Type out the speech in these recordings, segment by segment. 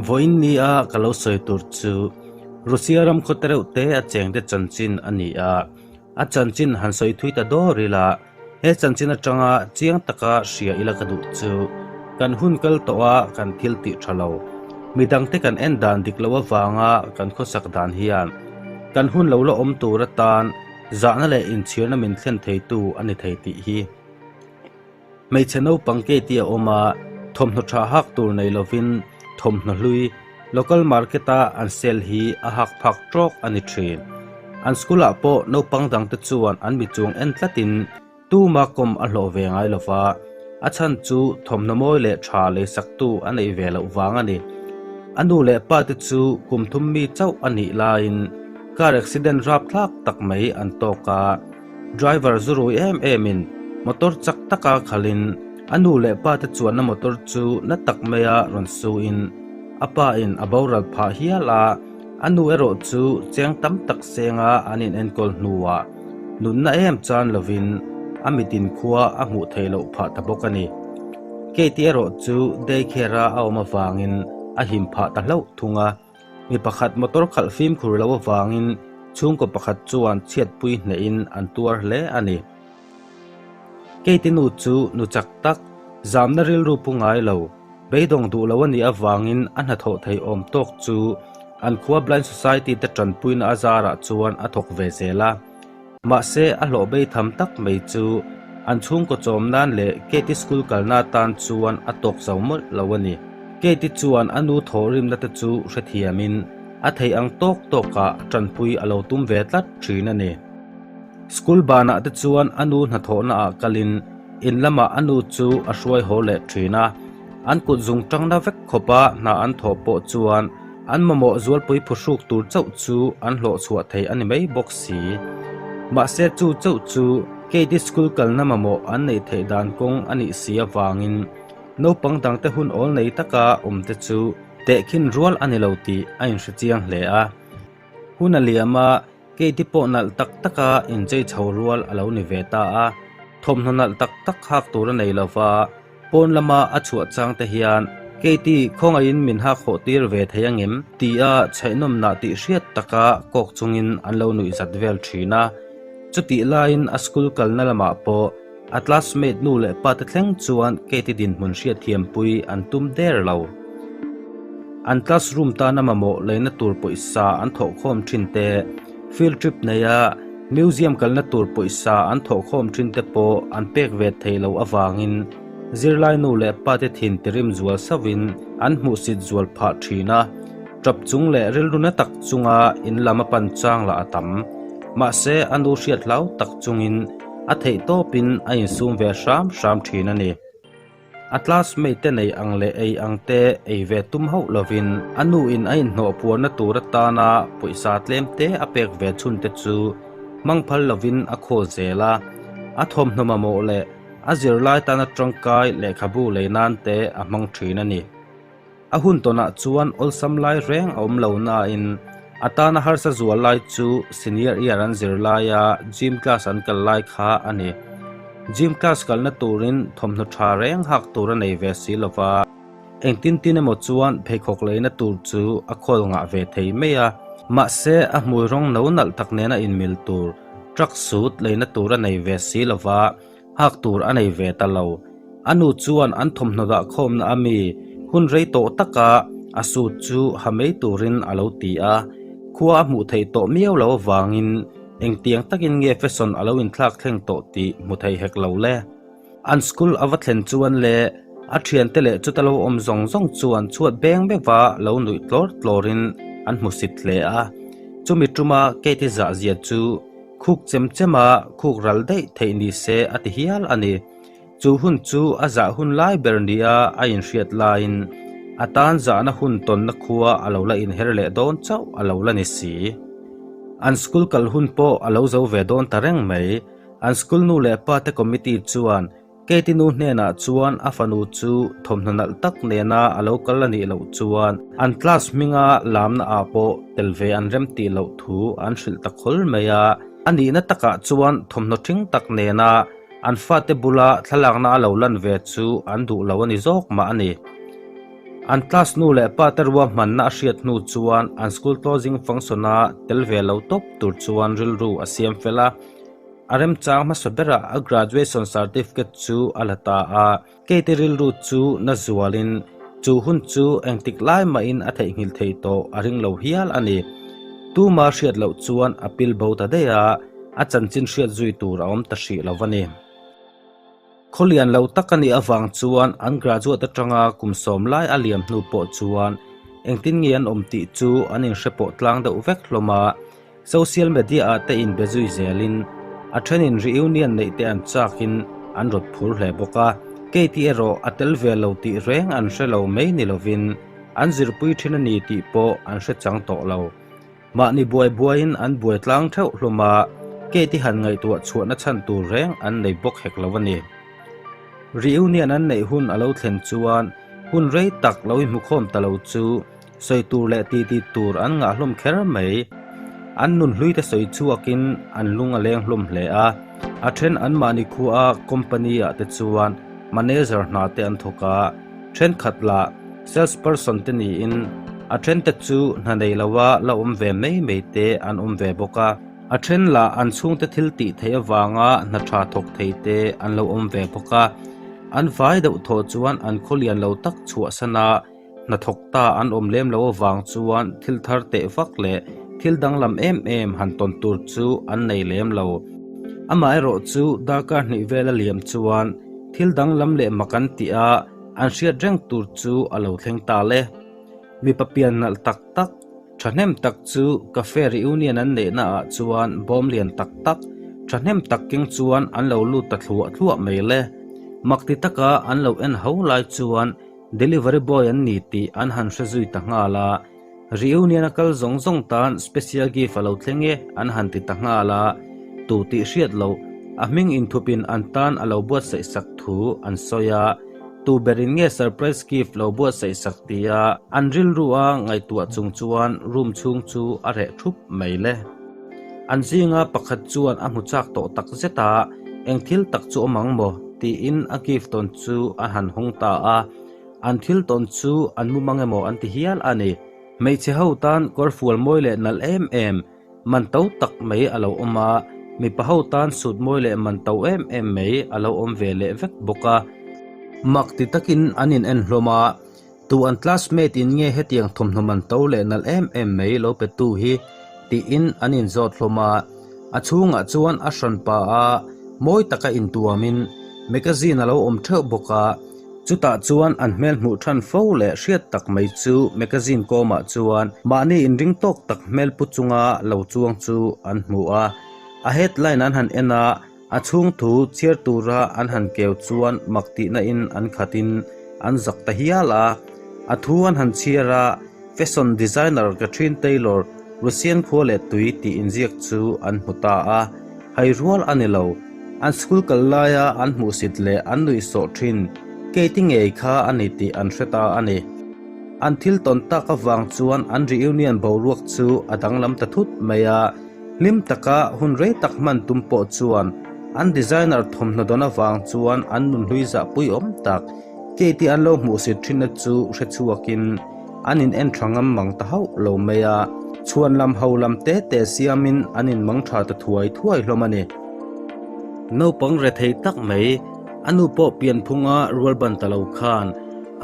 Vawiin nia ka lo sawi tur chu Russia ram khaw te reuh te a chengte chanchin a ni a, a chanchin han sawi thui ta dawr ila, he chanchin atanga chiang taka hria ila ka duh chu kan hun kal tawh a kan thil tih tha lo, midangte kan en dan dik lo avanga kan khawsak dan hian kan hun lo la awm tur atan zahna leh inchhirna min thlen theitu a ni thei tih hi. Hmeichhe naupang Katie a awm a, thawmhnaw tha hak tur nei lovin thawmhnaw hlui local market-a an sale hi a hak phak tawk a ni thin. An school-ah pawh naupang dangte chuan an mi chuang en tlatin tuma kawm a hlawh ve ngai lo va, a chhan chu thawmhnaw mawi leh tha leisaktu a neih ve loh vang a ni. A nu leh pate chu kum thum mi chauh a nih laiin car accident rapthlak tak mai an tawk a. Driver zu rui em emin motor chak taka khalhin a nu leh pa te chuanna motor chu na tak maia rawn suin a pa in a boral phah hial a, a nu erawh chu cheng tam tak senga an in enkawl hnuah nunna em chan lovin a mitin khua a hmuh theih loh phah ta bawk a ni. Kate erawh chu daycare a a awm avangin a him phah ta hlauh thung a. Mi pakhat motor khalh fimkhur lo avangin chhungkaw pakhat chuan chhiatpui hnehin an tuar hle a ni. Kate nu chu nu chak tak, zamna rilru pu ngai lo, beidawng duh lo a nih avangin a hnathawh thei awm tawk chu an khua Blind Society te tanpuina a zarah chuan a thawk ve zel a. Mahse a hlawh bei tham tak mai chu an chhungkaw chawm nan leh Katie school kalna atan chuan a tawk zo mawlh lo a ni. Katie chuan a nu thawhrimna te chu hrethiamin a theih ang tawk tawkah tanpui a lo tum ve tlat thin a ni. School banah te chuan a nu hnathawhna ah kalin in lamah a nu chu a hruai haw leh thin a, an kut zung tangna vek khawpa hna an thawh pawh chuan An mamawh zualpui phuhruk tur chauh chu an hlawh chhuah thei a ni mai bawk si. Mahse chu chauh chu Katie school kalna mamawh an neih theih dan kawng a nih si avangin naupang dangte hun awl nei taka awmte chu tehkhin rual a ni lo tih a inhre chiang hle a. Hun a liam a, Katie pawh nalh tak taka inchei chho rual a lo ni ve ta a. Thawmhnaw nalh tak tak hak tur a nei lova. Pawn lama a chhuah chang te hian Katie khawngaihin min hak hawh tir ve thei angem? tia chhaihnawmnah tih hriat taka kawk chungin an lo nuih zat vel thin a. Chutih laiin a school kalna lamah pawh a classmate nu leh pa te thleng chuan Katie dinhmun hriatthiampui an tum der lo. An classroom tana mamawh leina tur pawisa an thawhkhawm thin te, field trip neia museum kalna tur pawisa an thawhkhawm thin te pawh an pek ve theih loh avangin zirlai nu leh pa te thin tirim zual sauhin an hmuhsit zual phah thin a, tap chung leh rilru na tak chunga in lam a pan chang lah a tam. Mahse a nu hriat hlau tak chungin a theih tawpin a insum ve hram hram thin a ni. A classmate te nei ang leh ei ang te ei ve tum hauh lovin a nu in a inhnawh puarna tur atana pawisa tlem te a pek ve chhun te chu hmang phal lovin a khawl zel a, a thawmhnaw mamawh leh a zirlai tana tangkai lehkhabu lei nan te a hmang thin a ni. A hun tawnah chuan awlsam lai reng a awm lo nain a tana harsa zual lai chu senior year an zir laia gym class an kal lai kha a ni. Gym class kalna turin thawmhnaw tha reng hak tur a nei ve si lo va, engtin tin emaw chuan pheikhawk leina tur chu a khawl ngah ve thei mai a, mahse a hmui rawng no nalh tak nena inmil tur truck suit leina tur a nei ve si lo va, Hak tur a nei ve ta lo. A nu chuan an thawmhnaw dah khawmna a mi hun rei tawh taka a suit chu ha mai turin a lo ti a. Khua a hmuh theih tawh miau lo avangin engtiang takin nge fashion a lo inthlak thleng tawh tih hmu thei hek lo le. An school a va thlen chuan le a thiante leh chuta lo awm zawng zawng chuan chhuat beng beuha lo nuih tlawr tlawrin an hmu sit hle a. Chumi tuma Katie zahzia chu Khuk chem chema khuk ral daih theih ni se a ti hial a ni. Chu hun chu a zah hun lai ber nia a inhriat laiin a tan zahna hun tawnna khua a lo la inher leh dawn chauh a lo la ni si. An school kal hun pawh a lo zo ve dawn ta reng mai. An school nu leh pa te committee chuan Katie nu hnenah chuan a fanu chu thawmhnaw nalh tak nena a lo kal a nih loh chuan an class hminga lamna ah pawh tel ve an rem tih loh thu an hrilh ta khawl mai a. A nihna takah chuan thawmhnaw ṭhing tak nena an fate bula thlalakna a lo lan ve chu an duh lo a ni zawk mah a ni. An class nu leh pa te ruahmanna a hriat hnu chuan an school closing function-a tel ve lo tawp tur chuan rilru a siam fel a. A remchang hmasa berah a graduation certificate chu a la ta a. Kate rilru chu na zualin chu hun chu engtik lai mahin a theihnghilh thei tawh a ring lo hial a ni. Tuma hriat loh chuan a pil bo ta daih a, a chanchin hriat zui tur a awm ta hrih lo a ni. Khawlian lo tak a nih avang chuan an graduate atanga kum sawm lai a liam hnu pawh chuan engtin nge an awm tih chu an inhre pawh tlang deuh vek hlawm a. Social media ah te inbe zui zelin a thenin reunion neih te an chakin an rawt phur hle bawk a. Katie erawh a tel ve lo tih reng an hre lo mai ni lovin an zirpui thin a ni tih pawh an hre chang tawh lo. Mahni buai buaiin an buai tlang theuh hlawm a, Katie han ngaihtuah chhuahna chhan tur reng an nei bawk hek lo a ni. Reunion an neih hun a lo thlen chuan hun rei tak lo inhmukhawm ta lo chu Sawi tur leh titi tur an ngah hlawm kher mai. An nun hlui te sawi chhuakin an lung a leng hlawm hle a. A then anmahni khua company ah te chuan manager hna te an thawk a, thenkhat lah sales person te niin a then te chu hna nei loa la awm ve mai mai te an awm ve bawk a. A then lah an chhungte thil tih theih avanga hna tha thawk thei te an lo awm ve bawk a. An vai deuh thawh chuan an khawlian lo tak chhuahsan a. Hnathawk ta an awm lem lo avang chuan thil thar teh vak leh thil danglam em em han tawn tur chu an nei lem lo. Amaherawh chu darkar hnih vel a liam chuan thil danglam leh mak an tih a, an hriat reng tur chu a lo thleng ta le. Mipa pian nalh tak tak, thahnem tak chu cafe reunion an neihna ah chuan bawm lian tak tak, thahnem tak keng chuan an lo lut ta thluah thluah mai le. Mak ti taka an lo en ho lai chuan Delivery boy an ni tih an han hre zui ta nghal a, reunion a kal zawng zawng tan special gift a lo thleng e an han ti ta nghal a, tu tih hriat loh a hming inthupin an tan a lo buatsaih sak thu an sawi a, tu berin nge surprise gift lo buatsaih sak tia an rilru a ngaihtuah chung chuan room chhung chu a reh thup mai le. An zinga pakhat chuan a hmu chak tawh tak zet a, eng thil tak chu awm ang maw? tiin a gift tawn chu a han hawng ta a. An thil tawn chu an mu mang emaw an ti hial a ni. Hmeichhe ho tan kawrfual mawi leh nalh em em, man to tak mai a lo awm a, mipa ho tan suit mawi leh man to em em mai a lo awm ve leh vek bawk a. Mak ti takin an in en hlawm a, Tu an classmate in nge hetiang thawmhnaw man to leh nalh em em mai lo pe tu hi? tiin an inzawt hlawm a. A chhungah chuan a hran pa a, mawi taka intuamin magazine a lo awm theuh bawk a. Chutah chuan an hmel hmuh than fo leh hriat tak mai chu magazine kawmah chuan mahni inring tawk tak hmel pu chunga lo chuang chu an hmu a. A headline an han en a. A chhung thu chhiar tura an han keu chuan mak tihna in an khat in an zak ta hial a. A thu an han chhiar a, Fashion designer Catherine Taylor, Russian khua leh tui tih inziak chu an hmu ta a. Hai rual a ni lo. An school kal laia an hmuhsit leh an nuihsawh thin Katie ngei kha a ni tih an hre ta a ni. An thil tawn tak avang chuan an reunion boruak chu a danglam ta thut mai a. Hlim taka hun rei tak hman tum pawh chuan an designer thawmhnaw dawn avang chuan an nun hlui zahpui awm tak Katie an lo hmuhsit thinna chu hre chhuakin an in en tha ngam mang ta hauh lo mai a, chhuan lam ho lam te te siamin an in mang tha ta thuai thuai hlawm a ni. Naupang rethei tak mai, a nu pawh pianphunga rual ban ta lo khan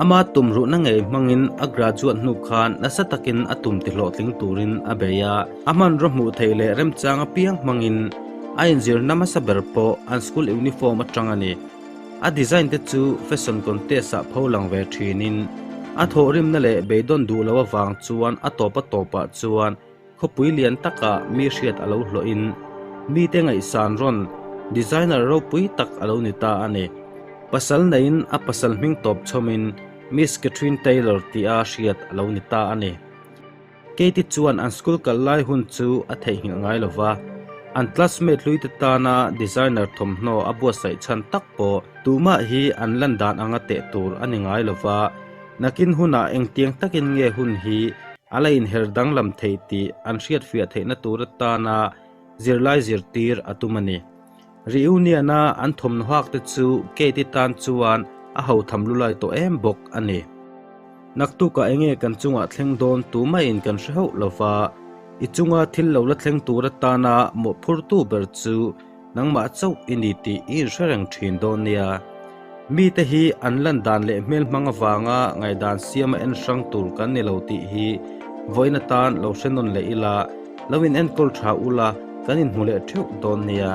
Ama tumruhna ngei hmangin a graduate hnu khan nasa takin a tum tihlawhtling turin a bei a, a hmanraw hmuh theih leh remchang apiang hmangin a inzirna hmasa ber pawh an school uniform atang a ni. A design te chu fashion contest ah pho lang ve thinin a thawhrimna leh beidawn duh loh avang chuan a tawp a tawpah chuan Khawpui lian takah mi hriat a lo hlawhin mite ngaihsan rawn designer ropui tak a lo ni ta a ni. Pasal neiin a pasal hming tawp chhawmin Miss Catherine Taylor tia hriat a lo ni ta a ni. Katie chuan an school kal lai hun chu a theihnghilh ngai lo va, an classmate hluite tana designer thawmhnaw a buatsaih chhan tak pawh tumah hi an lan dan anga teh tur a ni ngai lo va, nakin hunah engtiang takin nge hun hi A la inher danglam thei tih an hriatfiah theihna tur atana zirlai zirtir a tum a ni. Reunion-a an thawmhnaw hak te chu Kate-i tan chuan a hotham lulai tawh em bawk a ni. Naktukah enge kan chungah thleng dawn tumaiin kan hre hauh lo va, i chunga thil lo la thleng tur atana mawhphurtu ber chu nangmah chauh i ni tih i inhre reng thin dawn nia. Mite hi an lan dan leh hmel hmang avanga ngaihdan siama en hrang tur kan ni lo tih hi vawiin atan lo hre nawn leh ila, lo in enkawl tha ula kan inhmu leh theuh dawn nia.